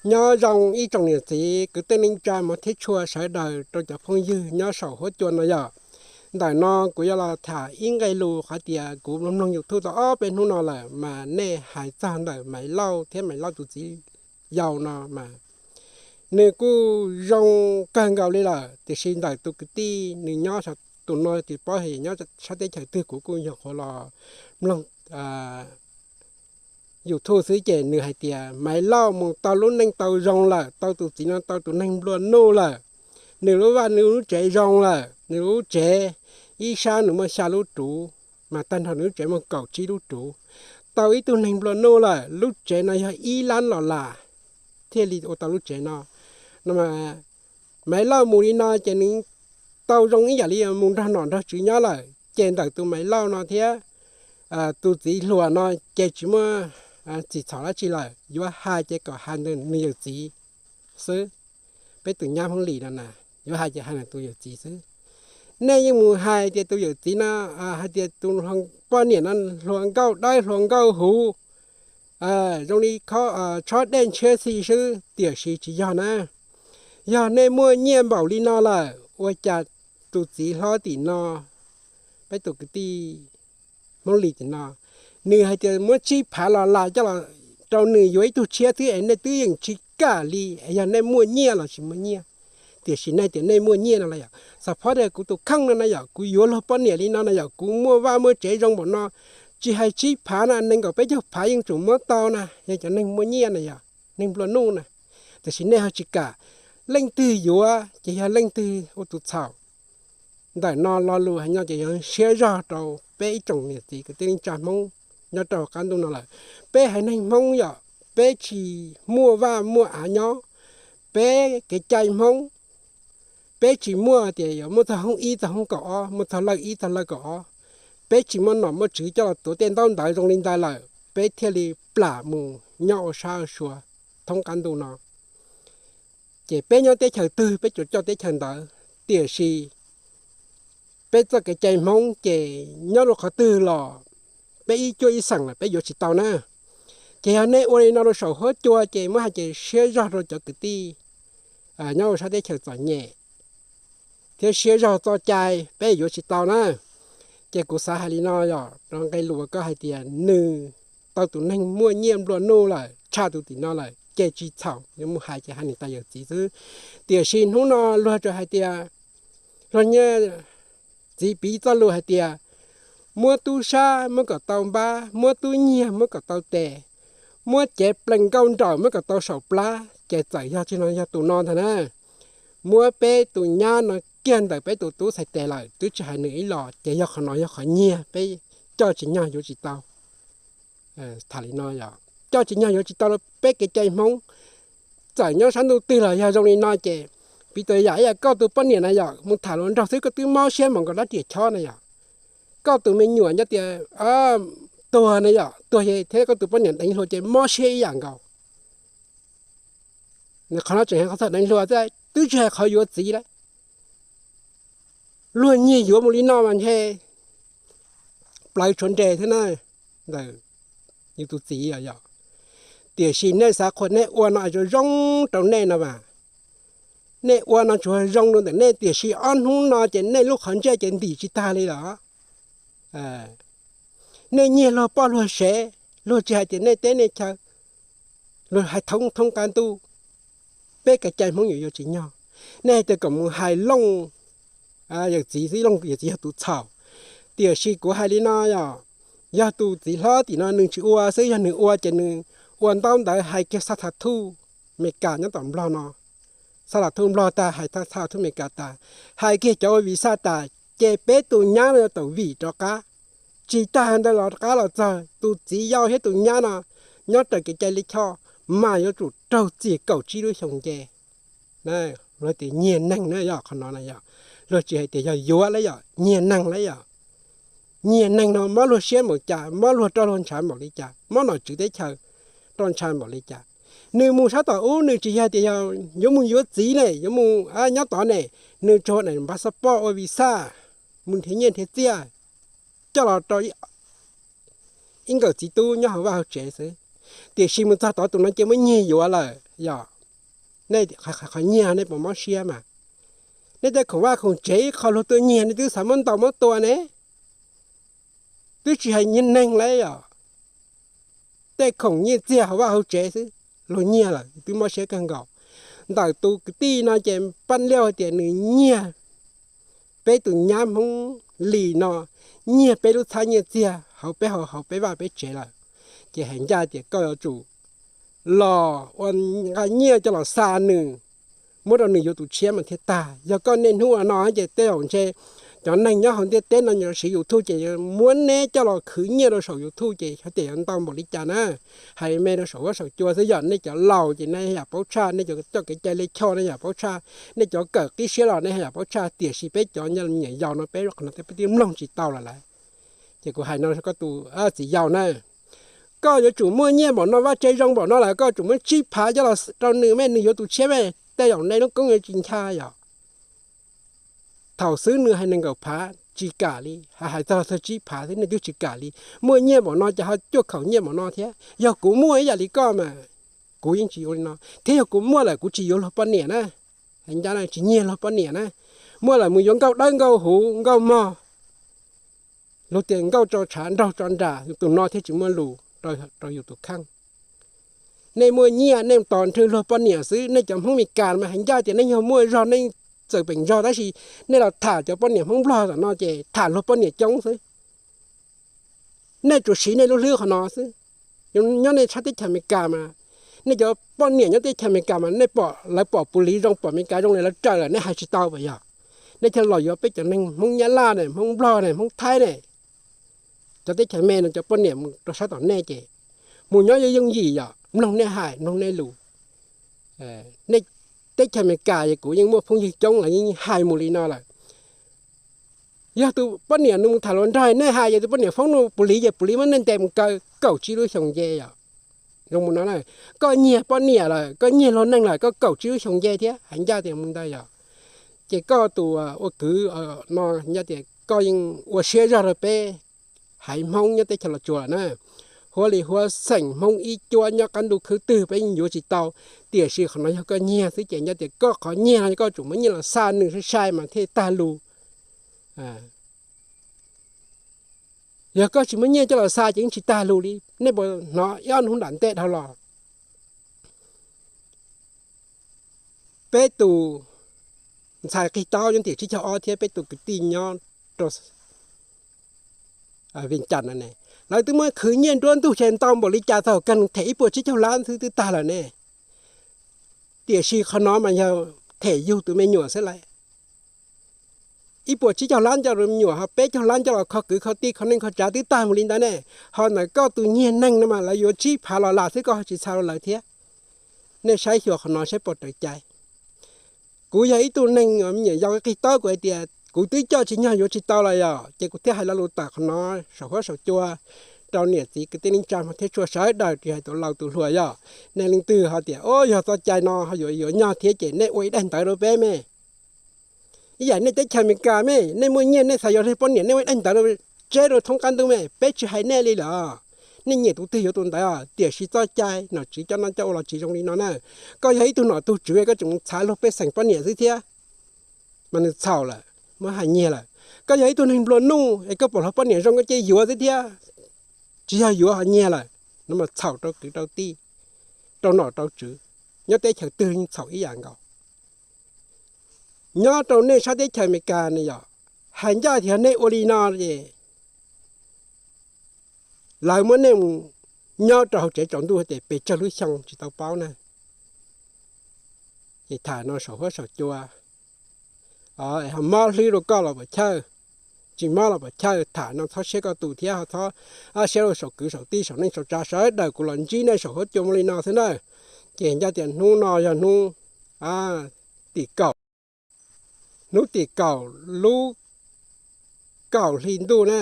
Nyob zoo ib tsoom niam txiv kwv tij neej tsa mov thiab tshua sawv daws rau cov phooj ywg nyob saum huab cua no yog. Ntawm no kuv yuav los tham ib nqe lus qhov tias kuv mloog mloog YouTube tau ob peb hnub no lawm mas nej hais txog ntawm Maiv Lauj thiab Maiv Lauj tus txiv yau no mas nws kuj zoo kawg nkaus li lawm, tiam sis ntawm tus kwv tij nws nyob, tus no tsis paub hais nyob sab teb chaws twg, kuv kuj nyuam qhuav los mloog YouTube xwb ces nws hais tias Maiv Lauj mus tau lub neej tau zoo lawm, tau tus txiv no tau tus neeg nplua nuj lawm. Nws lub vaj nws lub tsev zoo lawm, nws lub tsev ib sab nws muaj xya lub ruv, mas tag nrho nws lub tsev muaj kaum tsib lub ruv. Tau ib tug neeg nplua nuj lawm, lub tsev no yog ib lab los las thiaj li ua tau lub tsev no. No Maiv Lauj mus li no ces nws tau zoo ib yam li mus nrog nom nrog tswv nyob lawm. Ces ntawm tus Maiv Lauj no thiab tus txiv hluas no ces tsis muaj txim txhaum dab tsi lawm. Yuav hais ces kom hais nws yawm txiv xwb. Peb tus nyab Hmoob Lis no na, yuav hais ces hais nws tus yawm txiv xwb. Nej yeej mus hais tias tus yawm txiv no, hais tias tus poj niam no hluas nkauj dawb hluas nkauj huv, zoo li tshob dej ntshiab xi xwb, tiam sis tsis yog na. Yog nej muaj nyiaj npaum li no lawm, ua cas tus txiv hlob tim no, peb tus kwv tij Hmoob Lis tim no, nws hais tias muab tsib phav los las coj los rau nws yuav ib tug tshiab xwb es nej twb yeej tsis kam li, es yog nej muaj nyiaj los tsis muaj nyiaj. Tiam sis nej tias nej muaj nyiaj no los yog, xav phob tias kuv tus kheej no na yog, kuv yuav luag poj niam li no na yog, kuv muaj vaj muaj tsev zoo npaum no, tsis hais tsib phav na, nees nkaum peb caug phav yeej tsum muab tau na, yog cov neeg muaj nyiaj na yog, neeg nplua nuj na. Tiam sis nej ho tsis kam, leej twg yuav ces yog leej twg ua tus txhaum. Ntawm no lo lus hais nyob ces yog siab zog rau peb ib tsoom niam txiv kwv tij neej tsa Hmoob nyob rau qab ntuj no lawm. Peb haiv neeg Hmoob yog peb tsis muaj vaj muaj av nyob, peb kev cai Hmoob, peb tsis muaj tias yuav muaj txog hoob ib txog hoob kaum ob, muaj txog lawj ib txog lawj kaum ob, peb tsis muaj nom muaj tswv coj los tuav tej ntaub ntawv zoo li ntawd lawm, peb thiaj li plam mus nyob ua sab ua sua thoob qab ntuj no. Ces peb nyob teb chaws twg peb tsuas coj teb chaws ntawd, tiam sis peb txoj kev cai Hmoob ces nyob rau qhov twg los peb ib cuab ib xeem lawm peb yuav tsis tau na. Ces yog nej ua li no rau saum huab cua ces muab hais ces siab zog rau cov kwv tij nyob rau sab teb chaws txom nyem thiab siab zog txoj cai peb yuav tsis tau na. Ces kuv xav hais li no yog rau nqe lus uas koj hais tias nws tau tus neeg muaj nyiaj nplua nuj lawm tshaj tus tim no lawm ces tsis txhaum, yuav mus hais ces hais nws tus yawm txiv xwb. Tiam sis hnub no luag tsuas hais tias, luag nyiaj txiv piv txoj lus hais tias muab tub sab muab kom tau npab, muab tub nyiag muab kom tau tes, muab cev plees nkauj nraum muab kom tau saum plab, ces txawm yog tsis no yog tus no ntag na. Muab peb tus nyab no kiag ntawm peb tus tub txhais tes lawm twb tsis hais nws ib los, ces yog qhov no yog qhov nyiag peb coj tsis nyog yuav tsis tau. Tham li no, coj tsis nyog yuav tsis tau peb kev cai Hmoob. Txawm nyob sab ntuj twg los yog zoo li no ces, piv txwv yam ib yam koj tus poj niam na yom, mus tham hluas nraug xwb koj twb mob siab npaum nkaus dab riam chob na yom. Koj tus me nyuam nyob tias tuag na yom, tuag thiab koj tus poj niam deev hluas ces mob siab ib yam nkaus. Qhov no tseem hais qhov txog deev hluas, twb tsis hais qhov yuav txiv lawm. Luag nyiag yuav mus li no mas ntshe plawv tshuav nres thiab na. Ntawm yus tus txiv yom. Tiam sis nej xav qhuas nej ua no zoo zoo rau nej no mas, nej ua no tsuas zoo rau ntawm nej, tiam sis ob hnub no ces nej lub qhov ntsej ces ntim tsis tag li lawm. Nej nyiag luag poj luag sev, luag tsis hais tias nej teb nej chaw, luag hais thoob thoob qab ntuj, peb kev cai Hmoob yuav yuav tsis nyog. Nej hais tias kom mus hais Looj yawm txiv xwb, Looj yawm txiv yog tus txhaum. Tiam sis kuv hais li no yom, yog tus txiv hlob tim no nws tsis ua xwb, yog nws ua ces nws ua ntaub ntawv hais kiag xa tha thuj Amelikas nyob tom Nplog no, xa tha thuj Nplog tag, hais xa tha thuj Amelikas tas, hais kiag cov ua visa tas, ces peb tus nyab no yuav tawm vim rov qab. Tsis tag ntawd los rov qab los txog tus txiv yau thiab tus nyab no nyob raws kev cai lij choj mas yuav tsum raug txiag kaum tsib lub xyoo nce. Luag tias nyiag neeg na yom, qhov no na yom, luag tsis hais tias yog yuav lawm yom, nyiag neeg lawm yom. Nyiag neeg no mob luag siab npaum cas, mob luag roj luag ntshav npaum li cas, mob nom tswv teb chaws roj ntshav npaum li cas. Nws mus sab tom ub nws tsis yog tias yog yuav mus yuav txiv ne, yuav mus nyob tod ne, nws tsuas ua daim npav xab poj ua visa, mus nrhiav nyiaj nrhiav txiaj, coj los rau ib nkawm txiv tub nyob hauv vaj hauv tsev xwb. Tiam sis mus txog tod tus no ces muab nyiag yuav lawm yom. Qhov nyiag nej puas mob siab mas? Nej tej khoom vaj khoom tsev ib qho luag tuaj nyiag nej twb xav muab ntaus muab tua ne. Twb tsis hais nyiag neeg lauj os, tej khoom nyiaj txiag hauv vaj hauv tsev xwb luag nyiag lawm twb mob siab kawg nkaus. Ntawm tus kwv tij no ces Paj Liauj hais tias nws nyiag peb tus nyab Hmoob Lis no, nyiag peb lub txhab nyiaj txiag hauv peb hauv peb vaj peb tsev lawm. Ces hais ncaj tias koj yuav tsum los ua nqa nyiaj coj los xa nws, muab rau nws yuav tus tshiab mas thiaj tag. Yog koj niaj hnub ua no ces tej zaum ntshe cov neeg nyob hauv ntiaj teb no siv YouTube ces muab neb coj los khwv nyiaj rau saum YouTube ces hais tias yuav ntau npaum li cas na. Hais me rau saum huab saum cua xwb, yog nej cov laus ces nej yam paub tshaj, nej cov coj kev cai li choj nej yam paub tshaj, nej cov kawm qib siab los nej yam paub tshaj, tiam sis peb cov me nyuam yaus no peb qhov no peb twb mloog tsis tau lawm lauj. Ces kuv hais no koj tus txiv yau na, koj yuav tsum muaj nyiaj npaum no, vaj tsev zoo npaum no lawm koj tsum muab tsib phav coj los rau nws me, nws yuav tus tshiab me. Tej zaum nej lub koob yuav tsis ncha yom. Thaum xwb nws hais nees nkaum phav tsis kam li, hais txog txog tsib phav xwb nej twb tsis kam li. Muaj nyiaj npaum no ces ho cuaj khaum nyiaj npaum no thiab. Yog kuv muaj ib yam li koj mas kuv yeej tsis ua li no, thiab yog kuv muaj lawm kuv tsis yuav luag poj niam na. Hais ncaj tsis nyiag luag poj niam na. Muaj lawm mus yuav nkauj dawb nkauj huv nkauj mog, luag tias nkauj tso tshav nraug tso nras, tus no thiaj tsis muaj lus rau yus tus kheej. Nej muaj nyiaj nej tos nrhw luag poj niam xwb. Nej cov Hmoob Mes Kas mas hais ncaj tias nej yog muaj zog nej txawm peem zog tab sis nej los tham cov poj niam Hmoob Nplog tom no ces tham luag poj niam coob xwb. Nej tsuas siv nej lub hlwb qhov no xwb. Nyob nej sab teb chaws Amelikas mas, nej cov poj niam nyob teb chaws Amelikas mas nej pom lawv pom pus liv zoo, pom Amelikas zoo li lawv raws lawm nej hais tsis tau puas yog? Nej thiaj los yuav peb cov neeg Hmoob Nyab Laj ne, Hmoob Nplog ne, Hmoob Thaib ne, cov teb chaws me no cov poj niam mus rau sab tom nej ces mus nyob yooj yooj yim yom, mloog nej hais mloog nej lus. Nej teb chaws Amelikas es kuv yeej muaj phooj ywg coob lawv yeej hais mus li no lawm. Yog tus poj niam nws mus tham luag nraug nej hais ces tus poj niam foob nws pus liv ces pus liv muab nej ntes mus kaw kaum tsib lub xyoo nce yom. Zoo mus no na, koj nyiag poj niam lawm, koj nyiag luag neeg lawm, koj kaum tsib lub xyoo nce thiab, hais ncaj tias mus ntawd yom. Ces koj tus ua kwv no ncaj tias koj yeej ua siab zog rau peb haiv Hmoob nyob teb chaws Los Tsuas lawm na. Huab li huab xeem Hmoob ib cuab nyob qab ntuj khwb twg peb yeej yuav tsis tau, tiam sis qhov no yog koj nyiag xwb ces ncaj tias koj qhov nyiag no koj tsum muab nyiaj los xa nws sai sai mas thiaj tag lus. Yog koj tsis muab nyiaj coj los xa ces yeej tsis tag lus li. Nej puas hnov ib ob hnub nram ntej dhau los, peb tus ntxhais qig taub nyob tim tsib caug ob thiab peb tus kwv tij nyob rau Vias Cas no ne, lawv twb muab khwv nyiaj nruab ntug ces ntau npaum li cas txog kawg them ib puas tsib caug lab xwb twb tag lawm ne. Tiam sis qhov no mas yog them yug tus me nyuam xwb lauj. Ib puas tsib caug lab coj tus me nyuam ho peb caug lab coj los kho kwv kho tij kho neej kho tsav twb tag mus li ntawd ne. Ho ntawm koj tus nyiag neeg no mas lawv yuav tsib phav los lam xwb koj ho tsis txha rau lawv thiab. Nej saib xyuas qhov no saib puas raws cai. Kuv yog ib tug neeg me nyuam yaus qig taub kuv hais tias kuv twb coj tsis nyog yuav tsis tau los yom, ces kuv thiaj hais lo lus tawm qhov no saum huab saum cua rau niam txiv kwv tij neej tsa hmov thiab tshua sawv daws tsis hais tus laus tus hluas yom. Nej leej twg ho tias o yog txoj cai no ho yuav yuav nyog thiab ces nej ua ib daim ntawv rau peb me. Ib yam nej teb chaws Amelikas me, nej muaj nyiaj nej xav yuav luag poj niam nej ua ib daim ntawv rau tseb rau thoob qab ntuj me, peb tsis hais nej li lawm. Nej nyiam tus twg yuav tus ntawd, tiam sis txoj cai nom tswv coj noj coj ua los tsis zoo li no na. Koj yog ib tug nom tug tswv koj tseem txhav luag pej xeem poj niam xwb thiab, mas nws txhaum lawm, muab hais nyiag lawm. Koj yog ib tug neeg nplua nuj es koj pom luag poj niam zoo koj cia yuav xwb thiab, tsis yog yuav ho nyiag lawm, no mas txhaum rau kwv rau tij, rau nom rau tswv, nyob teb chaws twg yeej txhaum ib yam nkaus. Nyob rau nej sab teb chaws Amelikas ne yom, hais ncaj tias nej ua li no ces lawv muab nej mus nyob rau hauv tsev tsaus ntuj tias pes tsawg lub xyoo tsis tau paub na. Ces tham no saum huab saum cua, mob hlwb rau koj los puas chawj, tsis mob los puas chawj, tham no txhob siab koj tus thiab ho txhob siab rau saum kwv saum tij saum neej saum tsav sawv daws, kuv los ntsib nej saum huab cua mus li no xwb na. Ces ncaj tias hnub no yog hnub tim kaum, hnub tim kaum lub kaum hli ntuj na,